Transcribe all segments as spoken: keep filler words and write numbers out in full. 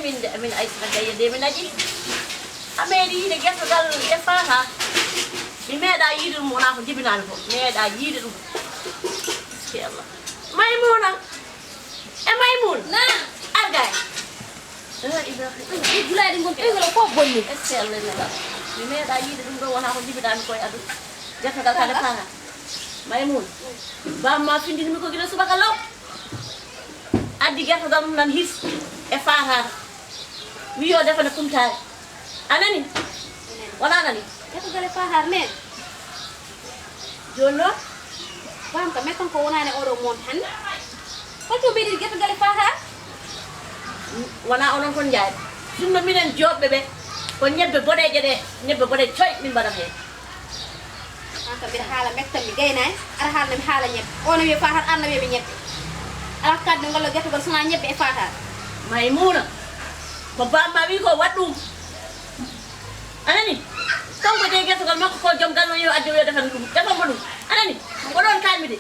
Min de, min Aysata Gayya de, min aji. A meeɗi yiide gertogal e Faata? Mi meeɗa yiide ɗum, wonaa ko jibinaami ko. Mi meeɗa yiide ɗum. Eskey Allah. Maymuna. E Maymuna. Naam. Argay. La ilaha illallah. Ɗi gulaaɗi ngon ɓe ngol ko bonni. Eskey Allah ina la. Mi meeɗa yiide ɗum ɗo, wonaa ko jibinaami ko e aduna. Gertogal kala Faata. Maymuna. Bamma findini mi ko gila subaka law. Addi gertogal mum nan his e Faataata. Wi yo defane kumtaari. A nani? Wala nani? Gertogal e Faataata men. Jooni noon? Bam ka men kanko wonaani oɗo moon hannde. Holto mbiɗi gertogal e Faataata? Wona onon kon njaay. Sinno minen joobɓe ɓe, ko ñebbe boɗeeje ɗe, ñebbe boɗeeje coy min mbaɗata heen. An kam mbiɗa haala mettam mi gaynaani, aɗa haalna mi haala ñebbe. O no wiya Faataata, an no wiya mi ñebbe. Alaa ko kaaɗmi ngol gertogal so wonaa ñebbe e Faataata. Maymuna, ko bamma wi ko waɗ ɗum. A nani? Kanko de gertogal makko ko joom galle o yehi o addi o wiya defan ɗum. Defan mo ɗum. A nani? Ko ɗon kaaɗmi de.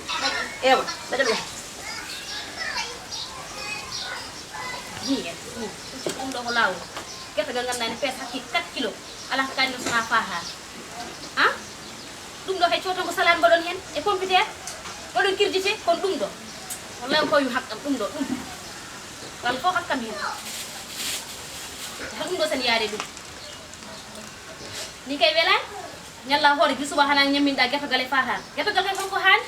Ewa, mbaɗa ɓe. Ni en, ni. Ɗum ɗo ko laawol. Gertogal nganndaa ne pees hakkii quatre kilos. Alaa ko kaaɗmi so wonaa Faataata. Han? Ɗum ɗo kay cooton ko salade mbaɗon heen e pompiteer, mbaɗon kirdite, kono ɗum ɗo, wallahi ko mi hakkam ɗum ɗo, ɗum. Walla fof hakkam heen. Tan ɗum ɗo sen yaade ɗum. Ni kay welaani, ñalla hoore gila subaka hana ñamminɗa gertogal e Faataata. Gertogal kay holko haani?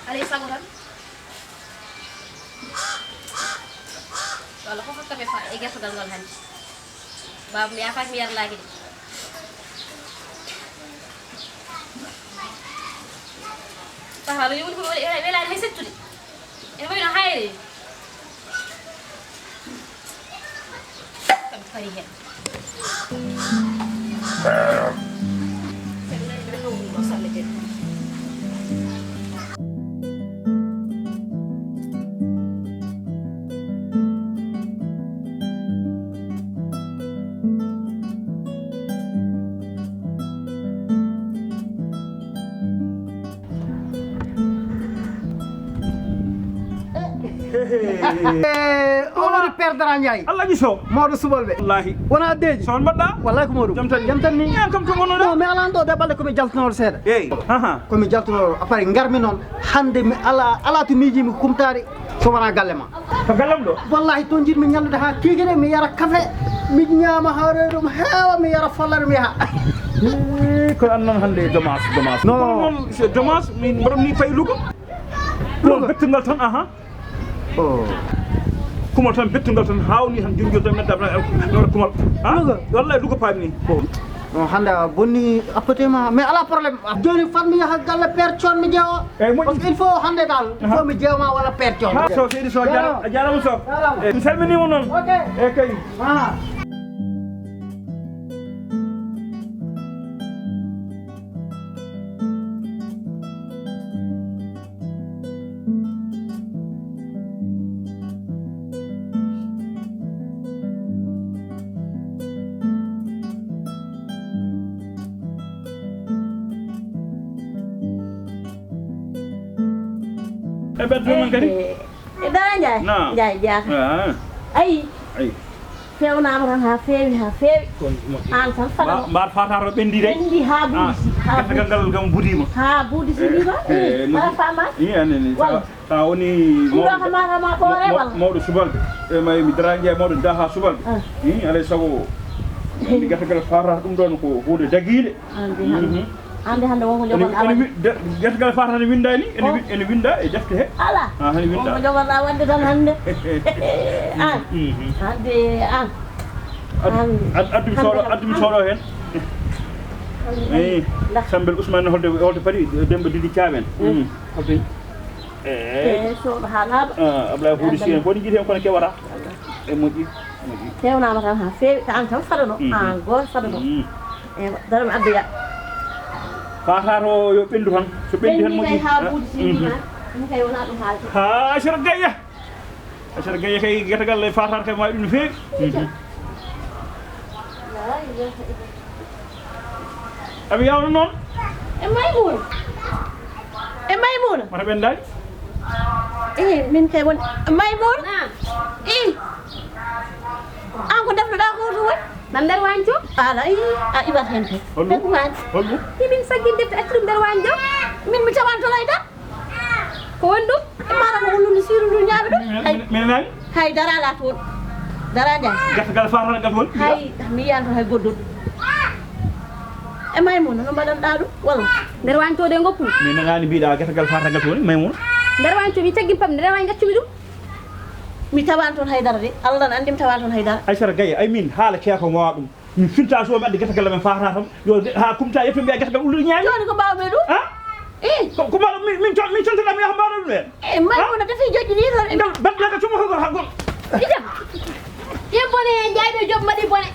Alay sago tan. Walla fof hakkam e fa-, e gertogal ngal hannde. Baaba mi yaakaaki mi yarlaaki de. Faataata yoni ko welaani hay settude. Ene wayno hayre. Kam kadi heen. Eh, o woni Père Dara Ndiaye. Allah ji so. Mawɗo suɓol ɓe. Wallahi. Wona deeji. So on mbaɗɗa? Wallahi ko mawɗum. Jam tan. Jam tan ni. Yan kam to wonno ɗo? Non, mi alano ɗo de balɗe ko mi jaltunoo seeɗa. Eyi. Aha. Ko mi jaltunoo, après ngarmi noon. Hannde mi ala, ala to miijimi kumtaari so wonaa galle ma. To gallem ɗo? Wallahi, toon njiɗmi ñallude haa kiikiiɗe, mi yara kafe, mi ñaama haa reedu am heewa, mi yara follere, mi yaha. Eh, kono an noon hannde dommage, dommage. Non. Kono noon, c'est dommage, min mbaɗon ni payi Louga. Louga? Bettugal tan, aha. Oh. Kumal tan, bettugal tan, haawni tan, joni joni tan, mi waɗa kumal. Ha? Louga? Wallahi, Louga paami ni. Oh. Non, hannde a bonni appetema, mais alaa problème. Jooni fat mi yaha galle Père Thion mi jeewo. Eyi, moƴƴi. Parce que il faut hannde dal, il faut mi jeewma walla Père Thion. Ha, so seydi so, a jaaraama, a jaaraama so. Jaaraama. Eyi, mi salminiima noon. Ok. Eyi kay. Ah. E ɓeddo men kadi? E, e Dara Ndiaye? Naam. Ndiaye Diatta. Ah. Ayi. Ayi. Fewnaama tan haa feewi, haa feewi. Ko moƴƴi. Aan tan fadano. Mba-, mbaar Faataata o ɓenndi de. Ɓenndi haa buuɗi. Ah, haa buuɗi. Gatgal ngal kam buuɗiima. Haa buuɗi si ndiima. Eh, eh, moƴƴi. Faa faama? Ii, anani. Walla. Sa woni ɗum ɗo mawɗo, kam maa, kam maa ko mawɗo, rewal. Mawɗo subalɓe. E may mi Dara Ndiaye, mawɗo daha subalɓe. Ah. Ii, alay sago. Andi gatgal Faataata ɗum ɗoon ko huunde dagiinde. Andi hannde. Mhm. Andi hannde wonko ene, jogoɗaa ene waɗde. Wi-, de-, gertogal Faataata ne winndaa ni, ene wi-, ene winndaa e defte he. Ala. Ah, hene winndaa. Wonko jogoɗaa waɗde tan hannde. An. Mhm. Hannde an. Ad-, an. Ad-, addu mi sooɗo, addu mi sooɗo heen. Hannde. Eyi. Ndax Sambel Ousmane holde, holde padi Demba Didi Thiam en. Mm. Mhm. Holde. Eh. Eh, sooɗo haa laaɓa. Ah, Ablaye Houdy Sy en fof ne njiɗi heen kono kewata. E moƴƴi, moƴƴi. Fewnaama tan haa feewi, ko aan tan fadano, mhm, aan gooto fadano. Mhm. Ewa, dara mi addoya. Faataata o yo ɓenndu tan, so ɓenndi tan moƴƴi. Ɓenndi kay haa buuɗi si, mhm, ndiima, ɗum kay wonaa ɗum haalde. Haa, Aysata Gayya. Aysata Gayya kay, gertogal e Faataata kay maayi ɗum no feewi. Mhm. La ilaha illallah. Aɓe yawno noon? E Maymuna. E Maymuna. Mata ɓenndaani? Eh, min kay woni Maymuna. Naam. Eh. An ko defnoɗaa ko to woni? Nan nder wañco? Ala, i, a iwat hen kay. Holɗum? Ɓe kumaani. Holɗum? Mimin saggin defte acci ɗum nder wañco. Min mi tawan to layta. Ko woni ɗum? E maara ko wullude siiru ndu ñaaɓi ɗum. Min, min, min nani? Hay dara alaa toon. Dara njaay. Gerte gal faata gal woni? Hay, mi yiyan toon hay goɗɗum. E Maymuna, no mbaɗanɗaa ɗum? Walla? Nder wañco de ngoppu. Mi nanaani mbiɗa gerte gal faata gal woni, Maymuna? Nder wañco mi caggin pam, nder wañco gaccumi ɗum. Mi tawan toon haydara de. Allah ne anndi mi tawan toon haydara. Aysata Gaye, ay min haala ceeko mo ɗum. Mi finta so mi addi gerte gal men faata tan. Yo de, ha kumta yetto mbiya gerte gal ullude ñaami. Jooni ko mbawmi ɗum? Ha? Eh. Ko, ko mbaɗo min, min con-, min contoɗa mi yaha mbaɗo ɗum en. Eh, Maymuna defi jojji ni toon. Ngal baɗɗa ka cuma ko ha gol. Ijam. Ye bone en jayɓe job mbaɗi bone.